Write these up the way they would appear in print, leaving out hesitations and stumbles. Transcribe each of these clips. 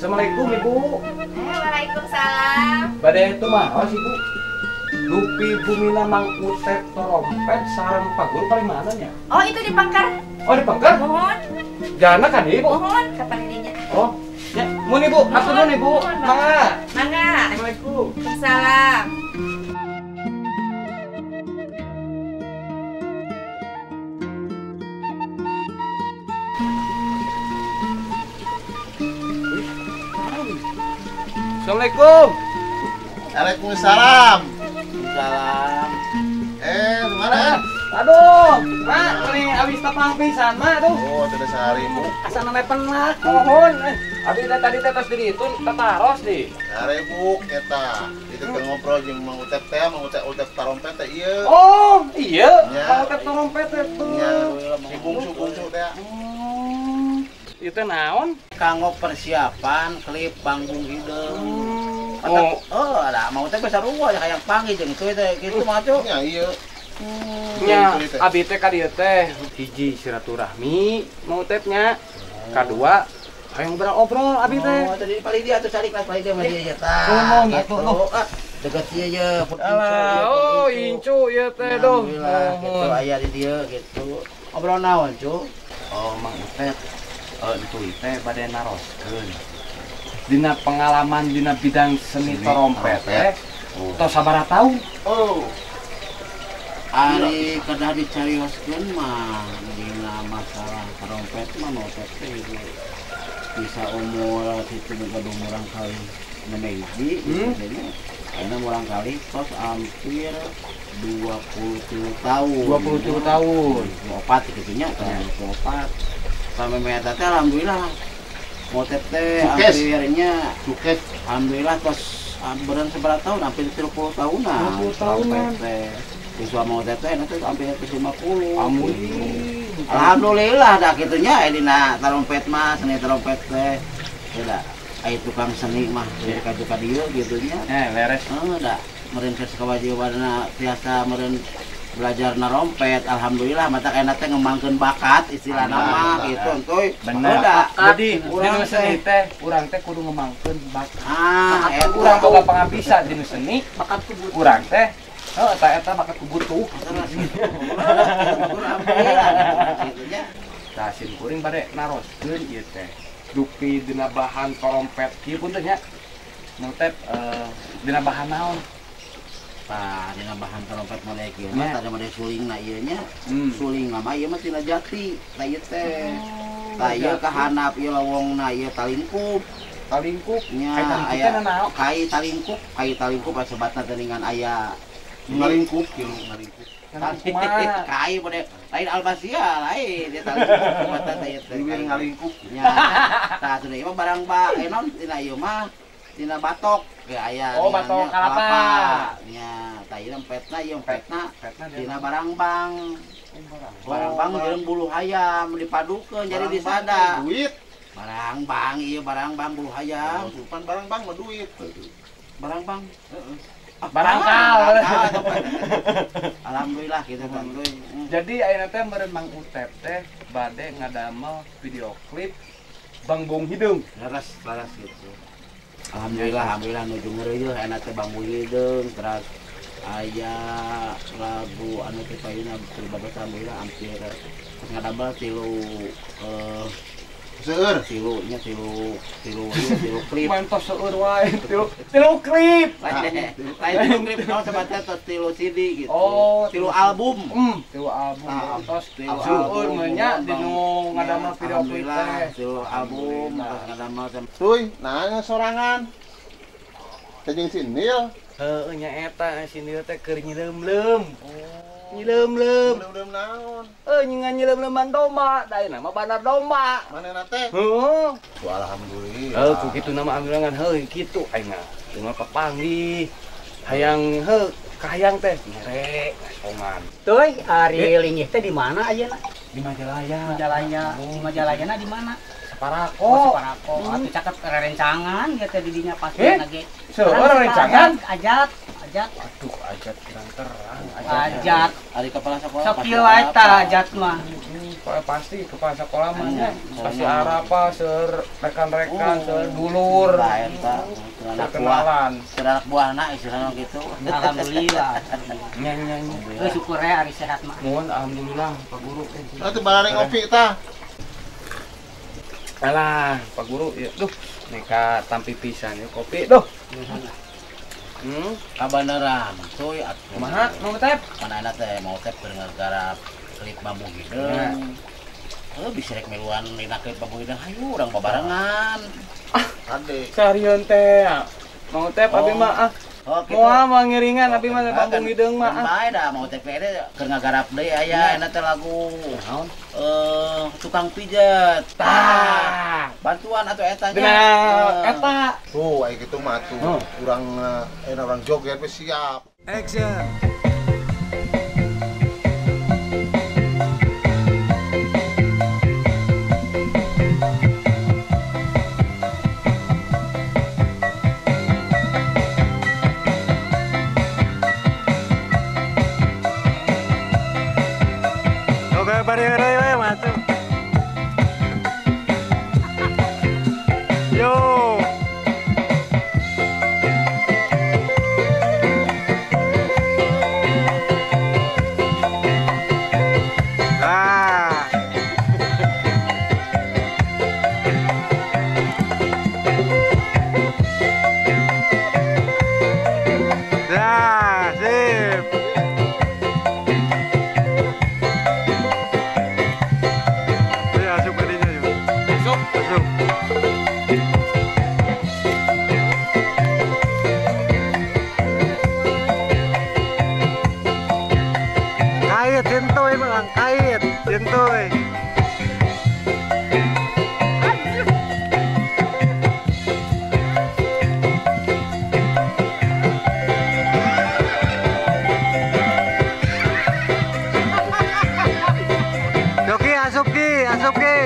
Assalamualaikum Ibu. Waalaikumsalam. Bade itu mah Ibu. Dupi bumina Mang Utep Torompet sareng Pak Guru paling mana nya? Oh, itu di Pangkar. Oh, di Pangkar? Mohon. Jana kan Ibu? Mohon, kapan ininya? Oh, ya, mun Ibu, atur nuhun Ibu. Mangga. Mangga. Assalamualaikum. Waalaikumsalam. Assalamualaikum. Waalaikumsalam. Salam. Gimana? Aduh, Mak, ini abis tepang pisan, Mak, tuh. Oh, sudah sehari, Bu. Asa namanya lah, mohon. Abi tadi teh tos diri itu tetaros di. Sehari, Bu, eta. Itu ke ngobrol jeung Mang Utep teh, Mang Utep Tarompet teh ieu. Oh, iya, Mang Utep Tarompet teh tuh. Si bungsu-bungsu teh. Itu naon? Kanggo persiapan klip Bangbung Hideung. Oh, ada mau teh bisa sarua ya hayang panggih jeung teh kitu mah tuh. Nya ieu. Nya abi teh ka dieu teh hiji silaturahmi mau tepnya. Kadua hayang ngobrol abi teh. Oh, tadi paling dia atuh calik lah paling dia mah dia tah. Ngomong atuh. Deket ieu ye. Alah, oh incu ieu teh doh. Alhamdulillah kitu aya di dieu kitu. Obrol naon, Cu? Oh, Mang Utep. Entuy teh bade naroskeun. Dina pengalaman dina bidang seni trompet teh tos sabaraha taun? Oh. Ari kedah dicarioskeun mah dina masalah trompet mah motet teh bisa umur situ gaduh murang kali 6 hiji gitu. Ayeuna murang kali tos hampir 23 tahun. 23 tahun. 24 kitu nya, 24. Sampai meta teh alhamdulillah motet teh hampirnya sukses alhamdulillah tos beureun sabaraha tahun hampir 30 tahunan. 30 tahunan teh. Bisa motet teh nanti hampir 50. Alhamdulillah. Alhamdulillah dah kitu nya dina trompet mah seni trompet teh. Tidak aya tukang seni mah dari kaju ka dieu kitu nya. Leres. Heuh da meureun keur sakawajiwanna tiasa meureun belajar narompet alhamdulillah mata kayakna teh ngembangkeun bakat istilah nama gitu entoy. Bener. Jadi urang seni teh urang teh kudu ngembangkeun bakat. Ah, urang boga pangabisa dinu seni, bakat kubu urang teh. Heuh eta eta bakat kubutuh. Tah sim kuring bade naroskeun ieu teh. Dupi dina bahan trompet kieu punten nya. Nutep dina bahan naon? Tah dina bahan trompet model kieu mah tah model sulingna ieu nya. Sulingna mah ieu mah tina jati, tah ieu teh. Tah ieu ka handap ieu lowongna ieu talingkup. Talingkup nya aya kai talingkup, kai talingkup sebatna teuningan aya ngalingkup kieu ngalingkup. Kai model lain albasia lain dia talingkup sebatna teh ieu teh. Ngalingkup nya. Tah cenah ieu mah barang ba naon tina ieu mah tina batok ge aya. Oh, batok kalapa. Nya, tah ieu empetna ieu empetna tina barangbang. Barangbang jeung bulu hayam dipadukeun jadi disada. Duit. Barangbang ieu barangbang bulu hayam. Bukan barangbang mah duit. Barangbang. Heeh. Barangkal. Alhamdulillah kitu tentu. Jadi ayeuna teh meureun Mang Utep teh bade ngadamel video klip Bangbung Hideung. Leres, leres gitu. Alhamdulillah, alhamdulillah nuju ngeureuyeuh enak teh Bangbung Hideung terus aya lagu anu teh payuna pribadi alhamdulillah hampir ngadamel tilu seueur tilu nya tilu tilu tilu klip. Mantos seueur wae tilu klip. Lain tilu klip naon sebatnya tos tilu CD gitu. Oh, tilu album. Tilu album tos tilu album nya dinu ngadamel video klip teh. Tilu album tos ngadamel. Tuy, nanya sorangan. Teh jeung si Nil. Heueuh nya eta si Nil teh keur nyileumleum. Nyileumleum. Nyileumleum naon? Ngan nyileumleuman domba, da ayeuna mah bandar domba. Manehna teh? Heuh. Alhamdulillah. Heuh ku kitu nama alhamdulillah ngan heuh kitu aing mah. Teu mah papanggih. Hayang heuh kahayang teh mere songan. Tuy, ari linggih teh di mana ayeuna? Di Majalaya. Majalaya. Di Majalayana di mana? Separako. Oh, Separako. Atuh caket rerencangan ieu teh di dinya pasti ge. Seueur rerencangan? Ajak. Ajat. Aduh, Ajat kurang terang. Ajat. Ari kepala sekolah. Sok kieu wae tah Ajat mah. Pasti kepala sekolah mah nya. Pasti arapa seur rekan-rekan, seur dulur. Kenalan. Anak buahna istilahna gitu. Alhamdulillah. Nya nya. Heuh syukur we ari sehat mah. Nuhun alhamdulillah Pak Guru. Atuh bareng ngopi tah. Alah, Pak Guru, ya, duh, neka tampi pisan ya kopi, duh. Kabeneran, cuy, atuh. Kumaha, Mang Utep? Mana enak teh, Mang Utep keur ngarap klip Bambu Hideung. Heuh, bisa rek miluan dina klip Bambu Hideung, hayu urang babarengan. Ah, ade. Sarian teh. Mang Utep abi mah ah. Moal mah ngiringan abi mah Bambu Hideung mah. Bae da Mang Utep teh keur ngagarap deui aya enak teh lagu. Naon? Tukang pijat. Tah, bantuan atau etanya. Nah, eta. Tuh, aya kitu mah atuh. Urang enak urang joget we siap. Action. Oke, bari-bari masuk. Yo. Ah. Dah, sip. Masuk. Kait jentoy bang, kait jentoy. Joki, asup ki, asup ki.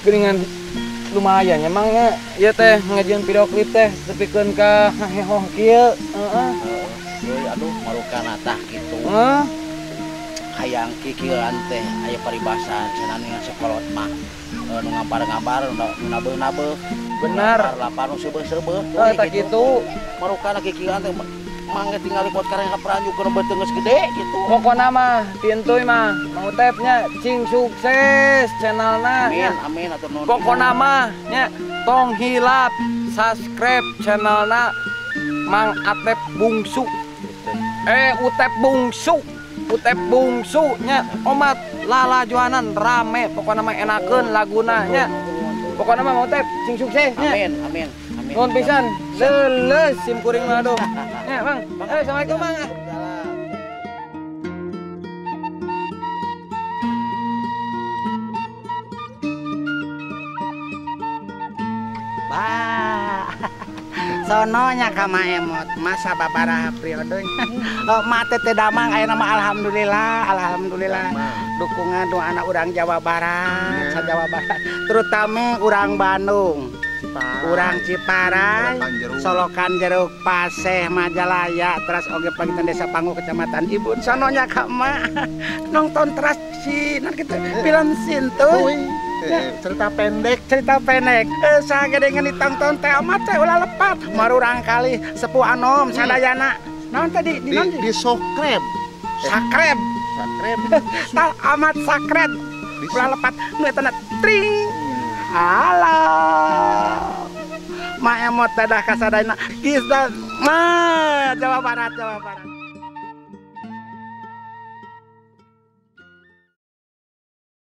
Geuningan lumayan emangnya ieu teh ngajieun video klip teh tepikeun ka hahehoh kieu heeh. Aduh marukana tah kitu. Heeh. Hayang kikieuan teh aya paribasan cenah ningan sakolot mah nu ngabar-ngabar nu nabeuh-nabeuh. Benar. Lapar nu seubeuh-seubeuh. Heuh tah kitu. Marukana kikieuan teh mangga tinggali pot kareng ka peranjuk keur beuteung geus gede kitu. Pokona mah tintuy mah Mang Utepnya cing sukses channelna. Amin amin atur nuhun. Pokona mah nya tong hilap subscribe channelna Mang Atep Bungsu. Utep Bungsu. Utep Bungsu nya omat lalajoanan rame pokona mah enakeun laguna nya. Pokona mah Mang Utep cing sukses nya. Amin amin. Nuhun pisan. Leuleus sim kuring mah aduh. Ya, Bang. Assalamualaikum, Bang. Bah. Sononya ka Maemot masa babaraha periode. Oh, mate teh damang ayeuna mah alhamdulillah, alhamdulillah. Dukungan doa anak urang Jawa Barat, sa Jawa Barat, terutama urang Bandung. Urang Ciparai, Solokan Jeruk, Paseh, Majalaya, teras oge pangitan Desa Panggu Kecamatan Ibun. Sononya ka emak nonton teras si nan kitu film Sintuy. Cerita pendek, cerita pendek. Sagedengan ditonton teh amat teh ulah lepat. Marurang kali sepuh anom sadayana. Naon tadi di di sokreb. Sakreb. Sakreb. Tal amat sakreb. Ulah lepat nu eta na tring. Halo. Ma Emot dadah kasadayana. Kisah ma Jawa Barat, Jawa Barat.